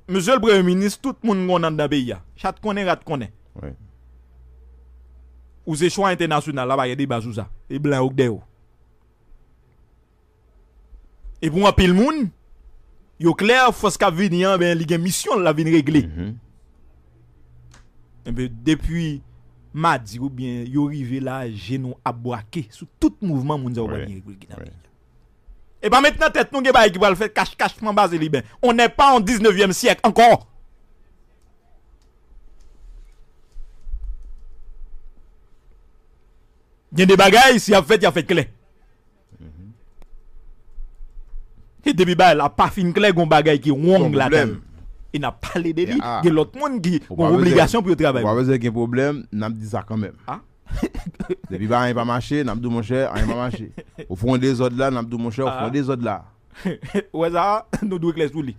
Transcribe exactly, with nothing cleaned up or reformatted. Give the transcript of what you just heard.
Mesye le Premye Minis, tout moun konnen anndan peyi a. Chat konnen, rat konnen. Ou se chwa entènasyonal la, pa gen deba sou sa. E blan yo k dèyè w. E pou anpil moun, yo klè, fòs k ap vini an, ben, li gen misyon l la vin regle. Enben, depi madi oubyen yo rive la, je nou ap brake sou tout mouvman moun sa yo pral gen regle nan peyi a. E pa met nan tèt nou gen bagay ki pral fèt kach kach nan Baze Liben. On n'est pas en dix-neuvième siècle encore. Gen de bagay, si y ap fèt, y ap fèt klè. E depi bagay la pa fin klè, gon bagay ki wrong ladan l. E n ap pale de li, gen lòt moun ki gon obligasyon pou yo travay. Ou pa bezwen gen pwoblèm, n ap di sa kanmenm. Depi bagay pa mache, n ap di w, monchè, anyen pa mache. Ou fè yon dezòd la, n ap di w, monchè, ou fè yon dezòd la. Ou wè sa, nou dwe klè sou li.